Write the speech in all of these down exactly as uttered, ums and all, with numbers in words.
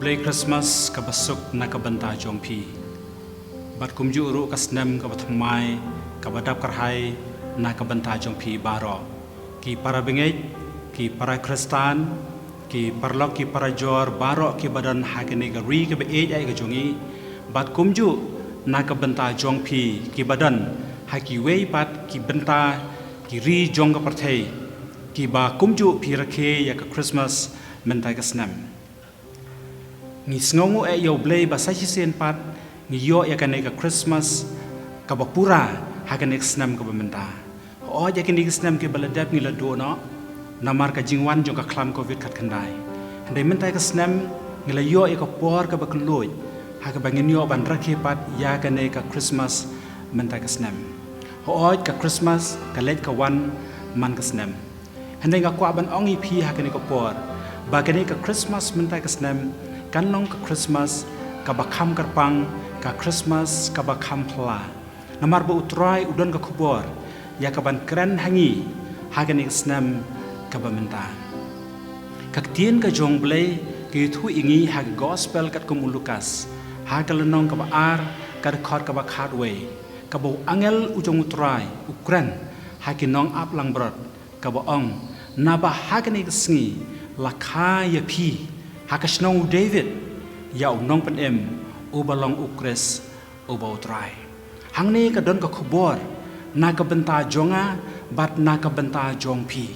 Merry Christmas kaba suk na ka bynta jong phi. Bad kumjuh ruh ka snem kaba thymmai, kaba dap kyrhai na ka bynta jong phi baroh. Ki para bangeit, ki para Khristan, ki paralok, ki parajor baroh kiba don ha kane ka ri kaba ïeit ka jong ngi. Bad kumjuh na ka bynta jong phi kiba don ha kiwei pat ki bynta, ki ri jong ka pyrthei, kiba kumjuh phi rakhe ïa ka Christmas mynta ka snem. Ngi sngewnguh eh ïa U Blei ba sa shisien pat ngi ïoh ïa kane ka Christmas kaba pura ha kane ka snem kaba mynta. Hooid, ïa kine ki snem kiba la dep ngi la duh noh namar ka jingwan jong ka khlam Covid khatkhyndai. Hynrei mynta ka snem ngi la ïoh ïa ka por kaba kylluid ha kaba ngin ïoh ban rakhe pat ïa kane ka Christmas mynta ka snem. Hooid, ka Christmas ka leit ka wan man ka snem. Hynrei nga kwah ban ong ïa phi ha kane ka por ba kane ka Christmas mynta ka snem kan long ka Christmas kaba kham kyrpang, ka Christmas kaba kham phylla. Namar ba U Trai u don ka khubor ïa kaban kren ha ngi ha kane ka snem kaba mynta. Ka ktien ka jong U Blei ka ïathuh ïa ngi ha ka Gospel katkum u Lukas, ha ka lynnong kaba ar, ka dkhot kaba khatwei, kaba u angel u jong U Trai u kren ha ki nongap langbrot, kaba ong, naba ha kane ka sngi la kha ïa phi ha ka shnong u David ïa u nongpynim uba long U Khrist uba U Trai. Hangne ka don ka khubor na ka bynta jong nga bad na ka bynta jong phi.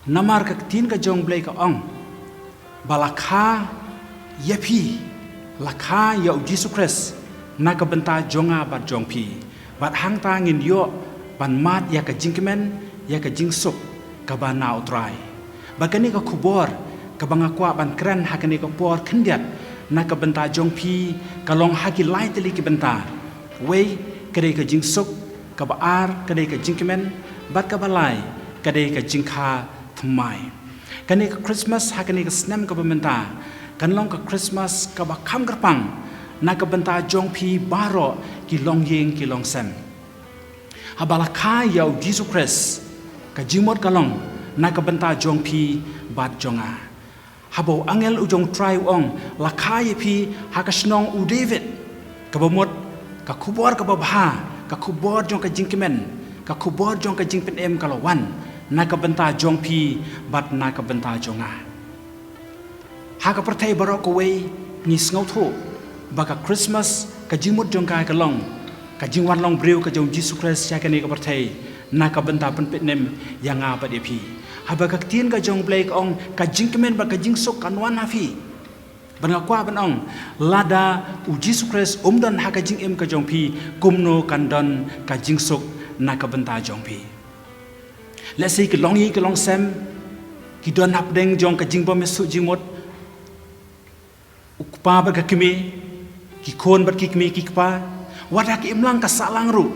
Namar ka ktien ka jong U Blei ka ong ba la kha ïa phi, la kha ïa U Jisu Khrist na ka bynta jong nga bad jong phi. Bad hangta ngin ïoh ban mad ïa ka jingkmen, ïa ka jingsuk kaba na U Trai. Bad kane ka khubor kaba nga kwah ban kren ha kane ka por khyndiat na ka bynta jong phi ka long ha ki lai tylli ki bynta. Wei, ka dei ka jingsuk, kaba ar ka dei ka jingkmen, bad kaba lai ka dei ka jingkha thymmai. Kane ka Christmas ha kane ka snem kaba mynta kan long ka Christmas kaba kham kyrpang na ka bynta jong phi baroh ki longïing ki longsem. Haba la kha ïa U Jisu Khrist, ka jingmut ka long na ka bynta jong phi bad jong nga. Haba u angel u jong U Trai u ong, la kha ïa phi ha ka shnong u David, kaba mut ka khubor kaba bha, ka khubor jong ka jingkmen, ka khubor jong ka jingpynim ka la wan na ka bynta jong phi bad na ka bynta jong nga. Ha ka pyrthei baroh kawei ngi sngewthuh ba ka Christmas ka jingmut jong ka ka long ka jingwan long briew ka jong U Jisu Khrist sha kane ka pyrthei na ka bynta pynpynim ïa nga bad ïa phi. Haba ka ktien ka jong U Blei ka ong, ka jingkmen bad ka jingsuk kan wan ha phi. Bad nga kwah ban ong, lada U Jisu Khrist um don ha ka jingim ka jong phi, kumno kan don ka jingsuk na ka bynta jong phi? Lehse ki longïing ki longsem ki don hapdeng jong ka jingbymsuh jingmut, u kpa bad ka kmie, ki khun bad ki kmie ki kpa, wat ha ki imlang ka sahlang ruh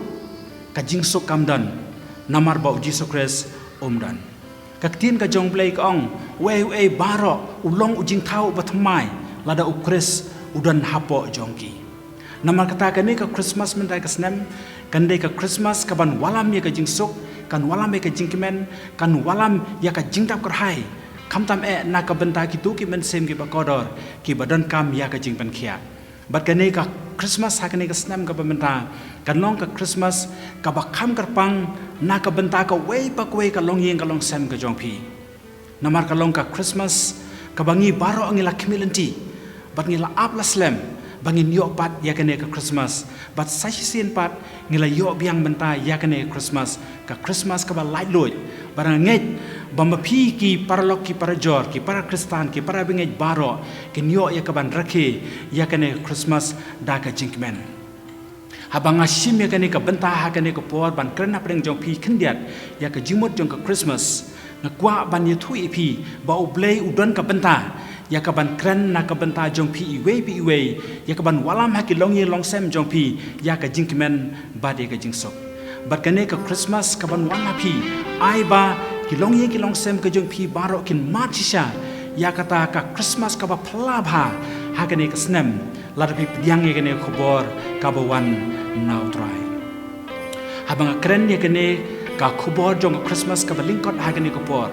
ka jingsuk kam don, namar ba U Jisu Khrist um don. Ka ktien ka jong U Blei ka ong, uei uei baroh u long u jingthaw uba thymmai lada U Khrist u don hapoh jong ki. Namar kata kane ka Christmas mynta ka snem kan dei ka Christmas kaban wallam ïa ka jingsuk, kan wallam ïa ka jingkmen, kan wallam ïa ka jingdap kyrhai, khamtam eh na ka bynta kito ki mynsiem kiba kordor kiba donkam ïa ka jingpynkhiah. Bad kane ka Christmas ha kane ka snem kaba mynta kan long ka Christmas kaba kham kyrpang na ka bynta kawei pa kawei ka longïing ka longsem ka jong phi. Namar ka long ka Christmas kaba ngi baroh ngi la khmih lynti bad ngi la ap la slem ba ngin ïoh pat ïa kane ka Christmas, bad sa shisien pat ngi la ïoh biang mynta ïa kane ka Christmas, ka Christmas kaba laitluid. Bad nga ngeit ba ma phi ki paralok ki parajor, ki para Khristan, ki para bangeit baroh kin ïoh ïa kaban rakhe ïa kane ka Christmas da ka jingkmen. Haba nga shim ïa kane ka bynta ha kane ka por ban kren hapdeng jong phi khyndiat ïa ka jingmut jong ka Christmas, nga kwah ban ïathuh ïa phi ba U Blei u don ka bynta ïa kaban kren na ka bynta jong phi iwei pa iwei, ïa kaban wallam ha ki longïing longsem jong phi ïa ka jingkmen bad ïa ka jingsuk. Bad kane ka Christmas kaban wan ha phi, ai ba ki longïing ki longsem ka jong phi baroh kin mad shisha ïa kata ka Christmas kaba phylla bha ha kane ka snem, lada phi pdiang ïa kane ka khubor kaba wan na U Trai. Haba nga kren ïa kane ka khubor jong ka Christmas kaba lyngkot ha kane ka por,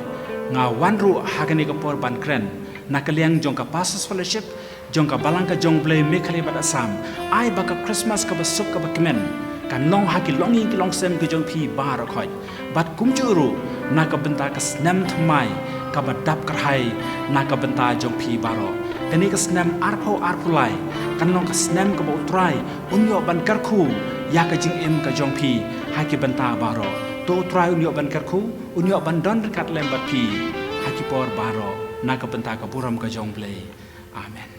nga wan ruh ha kane ka por ban kren na ka liang jong ka Pastors Fellowship jong ka Balang ka jong U Blei Meghalaya bad Assam, ai ba ka Christmas kaba suk kaba kmen kan long ha ki longïing ki longsem ki jong phi baroh khoit. Bad kumjuh ruh na ka bynta ka snem thymmai kaba dap kyrhai na ka bynta jong phi baroh. Kane ka snem arphew arphew lai kan long ka snem kaba U Trai un ïoh ban kyrkhu ïa ka jingim ka jong phi ha ki bynta baroh. To U Trai un ïoh ban kyrkhu, un ïoh ban don ryngkat lem bad phi ha ki por baroh, na ka bynta ka burom ka jong U Blei. Amen.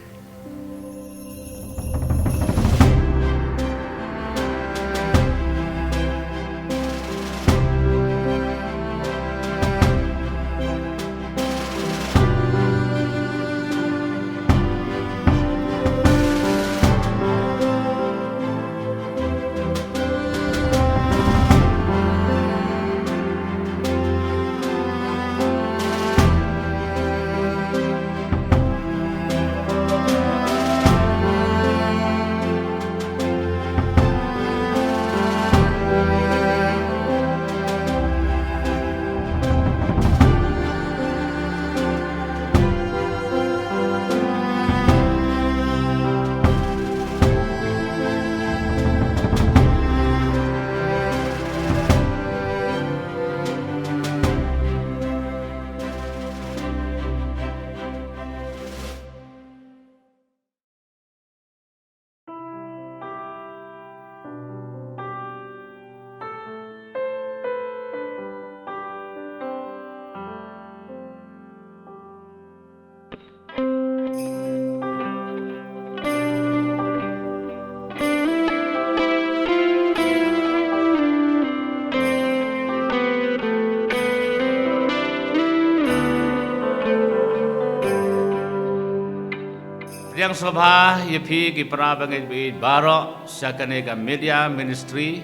Pdiang sngewbha ïa phi ki para bangeit baieit baroh sha kane ka media ministry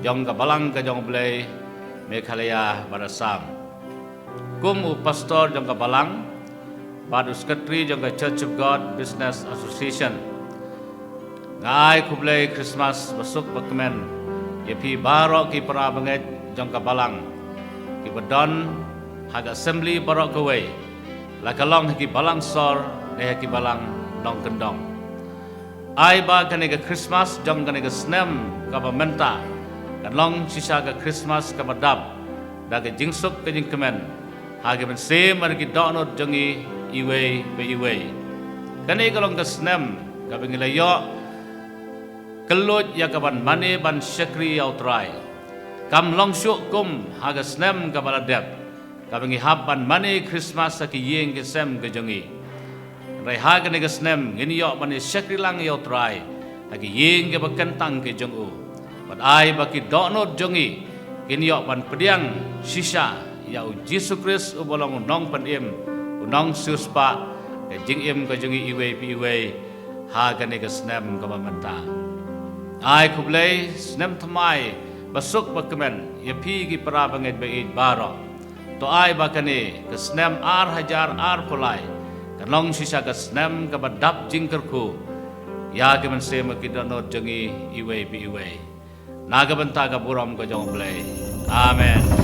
jong ka Balang ka jong U Blei Meghalaya bad Assam. Kum u pastor jong ka Balang bad u secretary jong ka Church of God Business Association, nga ai khublei Christmas ba suk ba kmen ïa phi baroh ki para bangeit jong ka Balang kiba don ha ka assembly baroh kawei, la ka long ha ki balang sor ne ha ki balang nongkyndong. Ai ba kane ka Christmas jong kane ka snem kaba mynta kan long shisha ka Christmas kaba dap da ka jingsuk ka jingkmen ha ki mynsiem bad ki dohnud jong ngi iwei pa iwei. Kane ka long ka snem kaba ngi la ïoh kylluid ïa ka ban mane ban shakri ïa U Trai. Kam long shuh kum ha ka snem kaba la dep kaba ngi hap ban mane Christmas ha ki ïing ki sem ka jong ngi. Hynrei ha kane ka snem ngin ïoh ban ïa shakri lang ïa U Trai ha ki ïing kiba kyntang ki jong u. Bad ai ba ki dohnud jong ngi kin ïoh ban pdiang shisha ïa U Jisu Khrist uba long u nongpynim, u nongsiewspah ka jingim ka jong ngi iwei pa iwei ha kane ka snem kaba mynta. Ai khublei snem thymmai ba suk ba kmen ïa phi ki para bangeit baieit baroh. To ai ba kane ka snem ar hajar arphew lai kan long shisha ka snem kaba dap jingkyrkhu ïa ki mynsiem ki dohnud jong ngi iwei pa iwei, na ka bynta ka burom ka jong U Blei. Amen.